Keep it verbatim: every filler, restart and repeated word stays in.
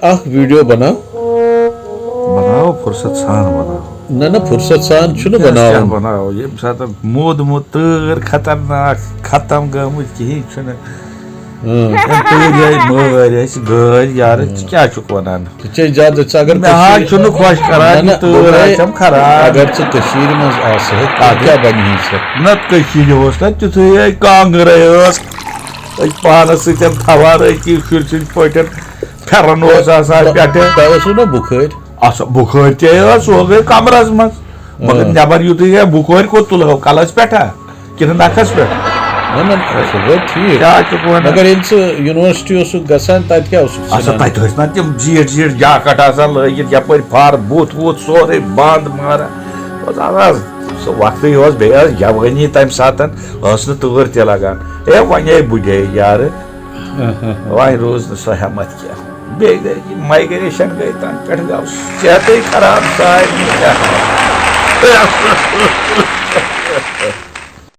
اکھ ویڈیو بناو۔ بناو، فرصت سان بناو۔ نہ نہ، فرصت سان چھُنہٕ کیٛاہ بناوُن۔ بناو؟ ییٚمہِ ساتہٕ موٗد موٗد تۭر خطرناک ختم گٔمٕژ کِہیٖنۍ چھُنہٕ۔ اۭں۔ تیٚلہِ تُلۍ ہے مٲرۍ أسۍ گٲلۍ یارٕ، ژٕ کیٛاہ چھُکھ وَنان؟ ژٕ چھے زیادٕ، ژٕ اگر مےٚ حظ کٔشیٖرِ-، چھُنہٕ خۄش کران نہ، یہِ نہ، تۭر دوٚپمَے، آسٮ۪م خراب۔ اگر ژٕ کٔشیٖرِ منٛز آسہٕ ہے، آ۔ تیٚلہِ کیٛاہ بنہِ ہے ژےٚ؟ نتہٕ کٔشیٖرِ اوس نہ تیُتھُے ہے کانٛگٕر ہے ٲس أتھۍ پانس سۭتۍ تھاوان، أتی شُرۍ سٕنٛدۍ پٲٹھۍ پھٮ۪رن اوس آسان پٮ۪ٹھٕ۔ تۄہہِ اوسوٕ نہ بُخٲرۍ؟ اصل بُخٲرۍ تہِ ٲس، سُہ اوس گٔے کمرس منٛز۔ مگر اۭں۔ نٮ۪بر یُتھُے ہے بُخٲرۍ کوٚت تُلہو؟ کلس پٮ۪ٹھا کِنہٕ نکھس پٮ۪ٹھ؟ نہ نہ، سُہ گوٚو ٹھیٖک۔ کیٛاہ چھُکھ ونان؟ مگر ییٚلہِ ژٕ یونیورسٹی اوسُکھ گژھان، تتہِ کیٛاہ اوسُکھ ژٕ اصل، ژھٕنان؟ تتہِ ٲسۍ نا تِم زیٖٹھۍ زیٖٹھۍ جاکٹ آسان لٲگِتھ، یپٲرۍ فر بُتھ وُتھ سورُے بند ماران۔ اوس آسان سُہ وقتٕے اوس، بیٚیہِ ٲس جوٲنی تمہِ ساتن، ٲس نہٕ تۭر تہِ لگان۔ ہے وۄنۍ ہے بُڈے یارٕ، وۄنۍ روٗز نہٕ سۄ ہٮ۪متھ کینٛہہ۔ بیٚیہِ گٔے یہِ مایگریشن گٔے تنہٕ پٮ۪ٹھ گوٚو صحتٕے خراب سارنٕے کیٛاہ۔